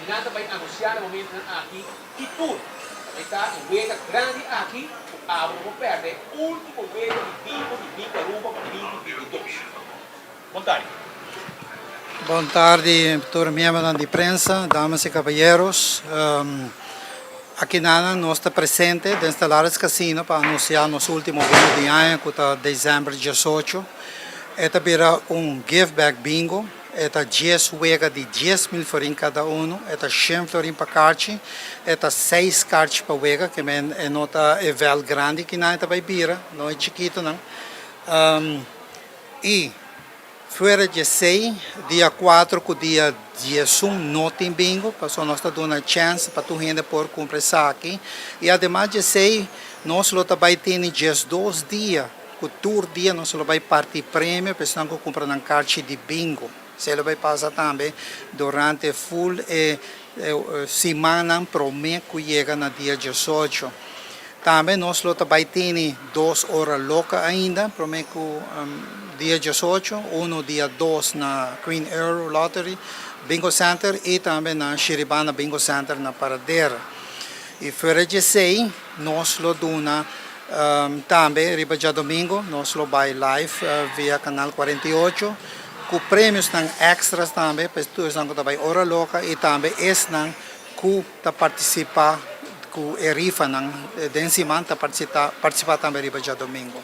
nan ta bai anunsiá na momentunan aki ki tur ta bai ta e wega grandi aki ku abo no por pèrdè, último wega di bingo di Bingo Aruba pa 2022. Bon tardi. Bon tardi tur miembronan di prensa, damas y caballeros. Aki nan nos ta presente den Stellaris Casino pa anuncia nos ultimo bingo di aña cu ta december 18. E ta bira un give back bingo, e ta dies wega di 10,000 florin cada uno, e ta shen florin pa karchi, e ta seis karchi pa wega, ke men e no ta e veld grandi ki nan e ta bay bira, no e chikitonan. Y fuera di esey, dia cuatro cu dia 11 no tin bingo, pasobra nos ta duna chance pa tur hende por cumpra esaki. Y ademas di esey, nos lo ta bay tene 12 dia, cu tur dia nos lo bay parti premio pa esnan cu cumpra nan carchi di bingo. Esey lo bay pasa tambe durante full e simannan prome cu yega na dia 18. Tambe nos lo ta bai tene dos ora loca ainda prome cu dia 18, uno dia dos na Queen Earl Lottery Bingo Center y tambe na Shiribana Bingo Center na Paradera. Y fuera di esey nos lo duna tambe riba djadomingo nos lo bai live via Canal 48 cu premiosnan extras tambe pa tur esnan cu ta bai ora loca y tambe esnan cu ta participa cu e rifanan den siman ta participa tambe riba djadomingo.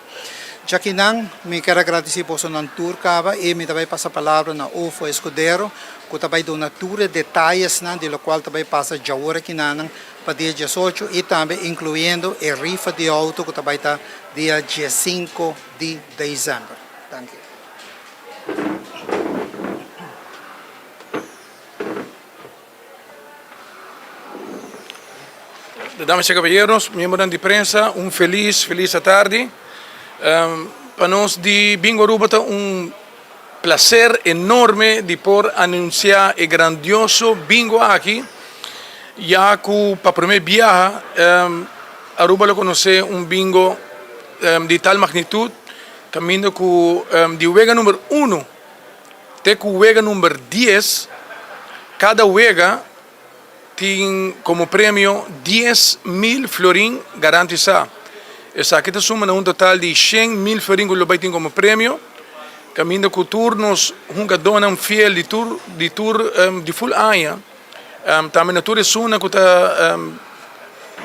Djakinan mi kier a gradici bosonan tur caba y mi ta bay pasa palabra na Ufo Escudero cu ta bay duna tur e detayesnan di locual ta bay pasa djawor akinanan pa dia 18 y tambe incluyendo e rifa di auto cu ta bay ta dia 15 di december. Danki. Damas y caballeros, miembronan di prensa, un feliz, feliz atardi. Pa nos di Bingo Aruba ta un placer enorme di por anuncia e grandioso bingo aki, ya cu pa primer biaha Aruba lo conoce un bingo di tal magnitud, caminda cu di wega number uno te cu wega number dies, cada wega tin como premio 10,000 florin garantisa. Esaki ta suma na un total di 100,000 florin cu lo bay tin como premio, caminda cu tur nos hungadornan fiel di tur di tur di full aña, tambe na tur esunnan cu ta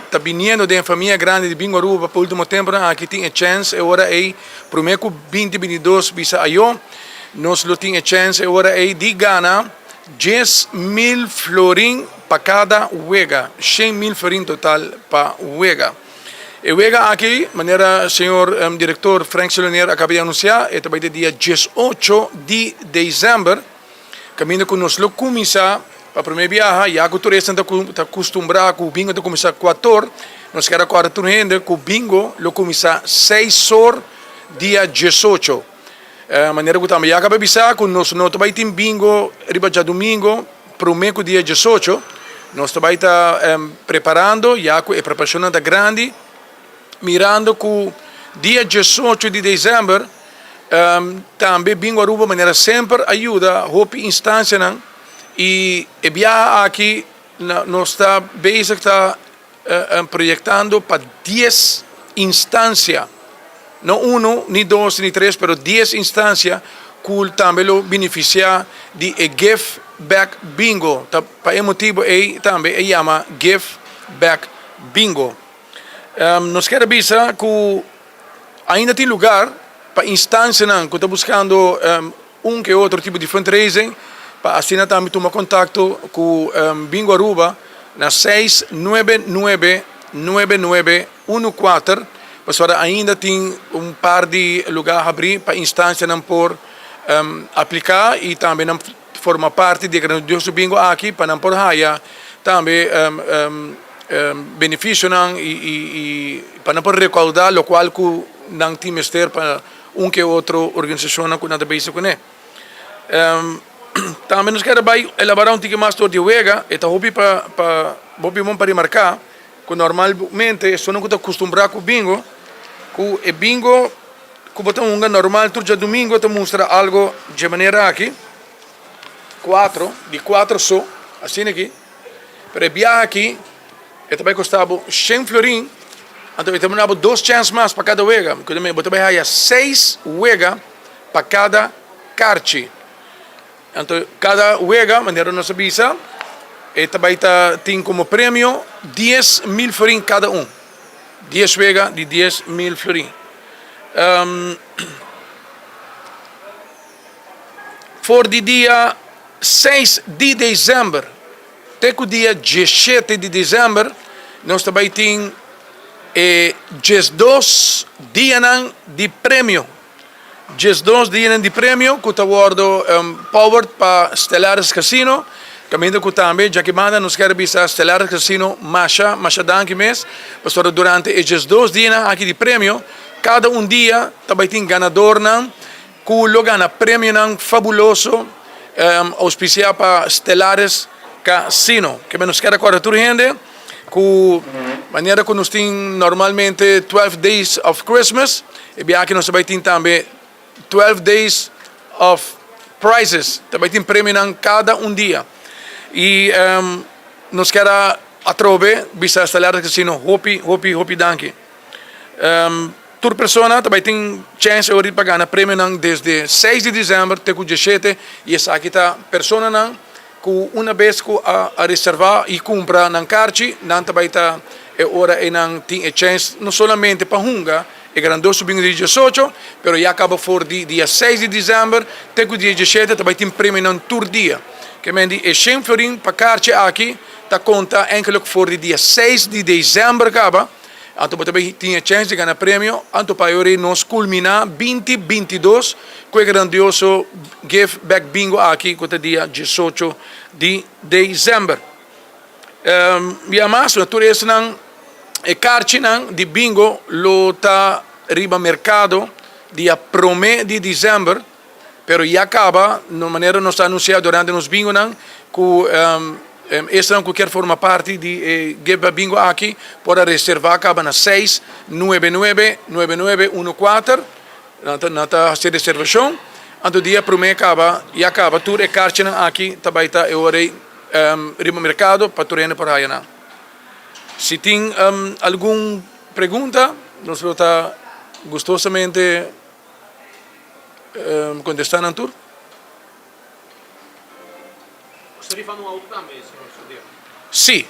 ta biniendo den e famia grandi di Bingo Aruba pa ultimo temponan aki tin e chance e ora ey prome cu binti 22 bisa ayo nos lo tin e chance e ora ey di gana 10,000 florin pa cada wega, 100,000 florin total pa wega. E wega aki, manera señor director Frank Silonier a caba di anuncia, e ta bay te dia 18 di december. Kaminda ku nos lo kuminsá pa promé biaha, ya ku tur esnan ta ta kustumbrá ku bingo ta kuminsá kuator, nos kier a kòrda tur hende ku bingo lo kuminsá seis or dia 18. Manera ku tambe ya kaba bisa ku nos no ta bai tin bingo riba djadumingo promé ku dia 18, nos ta bai ta preparando ya ku e preparashonnan ta grandi. Mirando cu dia 18 di december tambe Bingo Aruba manera semper a yuda hopi instancianan y e biaha aki nos ta bezig ta proyectando pa dies instancia, no uno, ni dos, ni tres, pero dies instancia cu tambe lo beneficia di e Give Back Bingo. Ta pa e motibo ey tambe e yama Give Back Bingo. Nos kier a bisa ku ainda tin lugar pa instansianan ku ta buskando un ke otro tipo di fundraising pa asina tambe tuma kontakto ku Bingo Aruba na seis nuebe nuebe nuebe nuebe unu kuater pasobra ainda tin un par di lugar habrí pa instansianan por apliká i tambe nan forma parti di e grandioso bingo aki pa nan por haya tambe beneficionan y pa nan por recauda locual cu nan tin mester pa un ke otro organisacionnan cu nan ta bezig cune. Tambe nos kier a bay elabora un tiki mas door di wega, e ta hopi pa pa hopi bon pa remarca cu normalmente esunnan cu ta acostumbra cu bingo cu e bingo cu bo ta hunga normal tur djadumingo ta mustra algo dje manera aki, cuatro, di cuatro so, asina aki. Pero e biaha aki e ta bai kosta bo shen florin, anto e ta duna bo dos chèns mas pa kada wega. Bo ta bai haya seis wega pa kada karchi. Anto kada wega, manera nos a bisa, e ta bai ta tin komo premio 10,000 florin kada un. 10 wega di 10,000 florin. For di dia 6 di desèmber te ku dia 17 di desèmber nos ta bai tin e 12 dianan di premio. 12 dianan di premio ku ta wòrdu powered pa Stellaris Casino. Kaminda ku tambe djaki banda nos kier bisa Stellaris Casino masha masha danki mes pasobra durante e 12 dianan aki di premio kada un dia ta bai tin ganadornan ku lo gana premionan fabuloso ouspisiá pa Stellaris Casino. Keme nos kier a kòrda tur hende ku manera ku nos tin normalmente 12 days of Christmas e biaha aki nos ta bai tin tambe 12 days of prizes, ta bai tin premionan kada un dia i nos kier a atrobe bisa Stellaris Casino hopi hopi hopi danki. Tur persona ta bai tin chèns e pa gana premionan desde 6 di desèmber te ku 17 i esaki ta personanan ku una bes ku a reservá i kumpra nan karchi, nan ta bai ta e ora ei nan tin e chèns no solamente pa hunga e grandoso bingo di 18, pero ya kaba for di dia 6 di desèmber te ku dia 17 ta bai tin premionan tur dia. Ke men di e shen florin pa karchi aki ta konta ènkele for di dia 6 di desèmber kaba. Anto bo ta bay tin e chens di gana premio. Anto pa e ora ei nos culmina 2022 cu e grandioso Give Back Bingo aki cu ta dia 18 di december. Bia mas na tur esnan e karchinan di bingo lo ta riba mercado dia prome di december. Pero ya caba, na manera nos ta anuncia durante nos bingonan, cu esnan cu kier forma parti di e Give Back Bingo aki por a reserva caba na seis nuebe nuebe, nuebe nuebe uno kuater. Nan ta nan ta haci reservacion. Anto dia prome caba, ya caba tur e karchinan aki ta bay ta e ora ey riba mercado pa tur hende por haya nan. Si tin algun pregunta nos lo ta gustosamente Contesta nan tur. Boso rifa un auto tambe, señor Sudeo? Sí.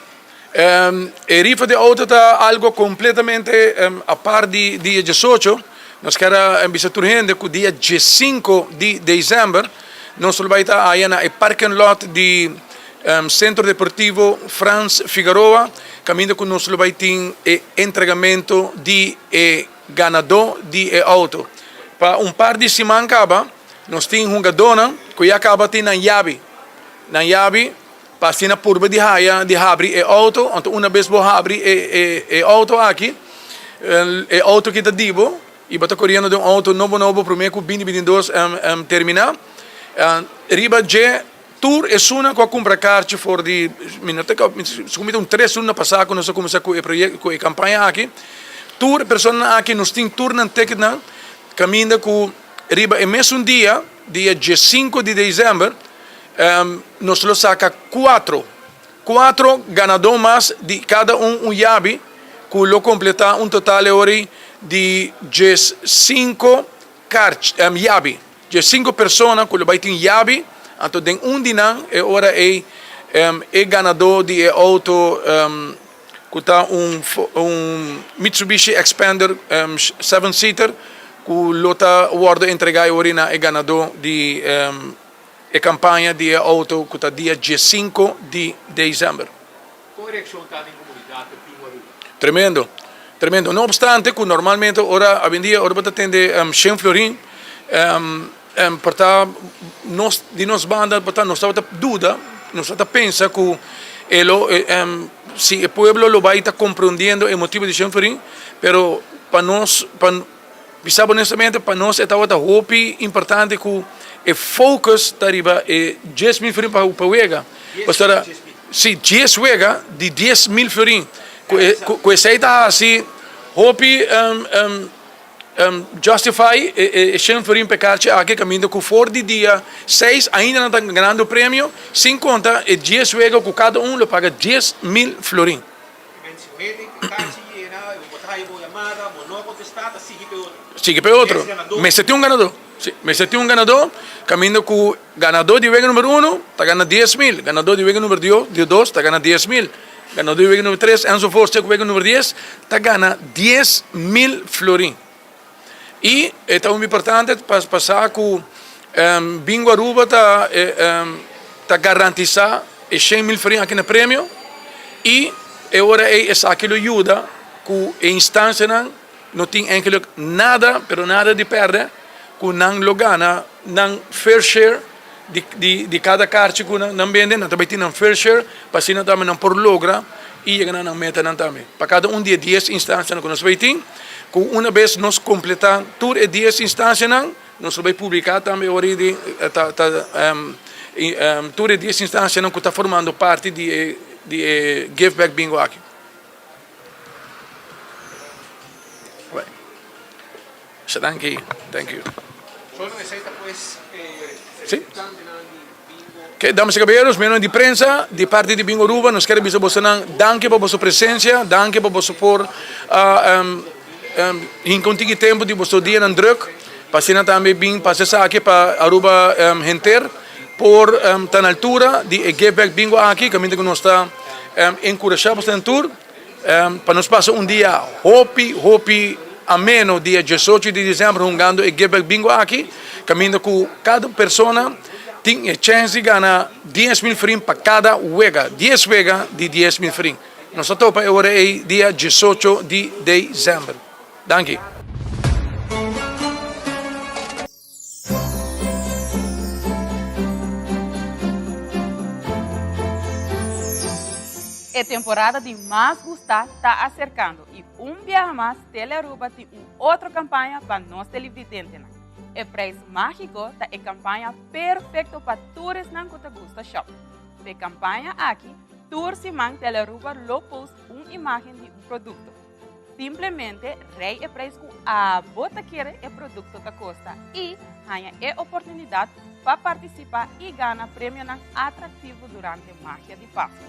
E rifa di auto ta algo completamente apart di dia 18. Nos kier a bisa tur hende cu dia 15 di december nos lo bay ta aya na e parking lot di Centro Deportivo Frans Figaroa caminda cu nos lo bay tin e entregamento di e Ganadó di e auto. Pa un par di siman kaba nos tin hungadónan ku ya kaba tin nan yabi. Nan yabi pa asina purba di haya di habri e auto. Anto una bes bo habri e e e auto aki, e auto ki ta di bo i bo ta koriendo den un auto nobo nobo promé ku binti 22 terminá. Riba dje Tur esunnan ku a kumpra karchi for di, mi no ta segun mi ta un tres luna pasá ku nos a kuminsá ku e proyekto, ku e kampaña aki, tur e personanan aki nos tin tur nan ticketnan kaminda ku riba e mesun dia, dia diesinku di desèmber, nos lo saka kuatro, kuatro ganadó mas di kada un un yabi ku lo kompletá un total e ora ei di diesinku Karch, yabi. Dje sinku persona ku lo bai tin yabi, anto den un di nan e ora ei e ganadó di e outo ku ta un un Mitsubishi Xpander seven seater ku lo ta wòrdu entregá e ora ei na e ganadó di e kampaña di e outo ku ta dia 15 di desèmber. Kon e reakshon ta den komunidat di Pino Aruba? Tremendo, tremendo. No obstante ku normalmente ora awendia ora bo ta tende Shen Florin por ta nos di nos banda por ta nos tabata duda, nos tabata pensa ku e lo si e pueblo lo bai ta komprondiendo e motibu di Shen Florin, pero pa nos pa Bisa bo honestamente, pa nos e tabata hopi importante ku e focus ta riba e 10,000 florin pa pa wega. Pasobra si dies wega di 10,000 florin ku e ku esei ta hasi hopi. Justify e shen florin p'e karchi aki kaminda ku for di dia seis ainda nan ta ganando premio sin konta e dies wega ku kada un lo paga 10,000 florin. Sigui p'e otro. Mester tin un ganadó. Si, mester tin un ganadó kaminda ku ganadó di wega number uno ta gana 10,000, ganadó di wega number dos ta gana 10,000. Ganadó di wega number tres, enzovoorts, te ku wega number dies, ta gana 10,000 florin. I e ta un importante pa pa sa ku Bingo Aruba ta ta garantisá e 100,000 florin aki na premio i e ora ei esaki lo yuda ku e instansianan no tin eigenlijk nada, pero nada di pèrdè, ku nan lo gana nan fair share di di di kada karchi ku nan nan bende, nan ta bai tin nan fair share pa asina tambe nan por logra i yega na nan metanan tambe. Pa kada un di e dies instansianan ku nos bai tin, ku una bes nos kompletá tur e dies instansianan, nos lo bai publiká tambe ora di ta ta tur e dies instansianan ku ta formando parti di e di e Give Back Bingo aki. Danki, thank you. Sí. Ok, damas y caballeros, miembronan di prensa, di parti di Bingo Aruba, nos quiere bisa bosonan danki pa boso presencia, danki pa boso por uh, um, um, hinca un tiki tempo di boso dianan druk, pa asina tambe bin pasa esaki pa Aruba um, henter por um, ta na altura di e Give Back Bingo aki, caminda cu nos ta um, encurasha bosonan tur. Pa nos pasa un dia hopi hopi ameno dia diesocho di december hungando e Give Back Bingo aki, caminda cu cada persona tin e chance di gana 10,000 florin pa cada wega, dies wega di 10,000 florin. Nos ta topa e ora ey dia diesocho di december. Danki. E temporada di mas gustá ta aserkando i un biaha mas Telearuba tin un otro kampaña pa nos televidentenan. E Prijs Mágiko ta e kampaña perfekto pa tur esnan ku ta gusta shòp. P'e kampaña aki, tur siman Telearuba lo post un imágen di un produkto. Simplemente rei e prijs ku abo ta kere e produkto ta kosta i haña e oportunidat pa partisipá i gana premionan atraktivo durante Magia di Pasku.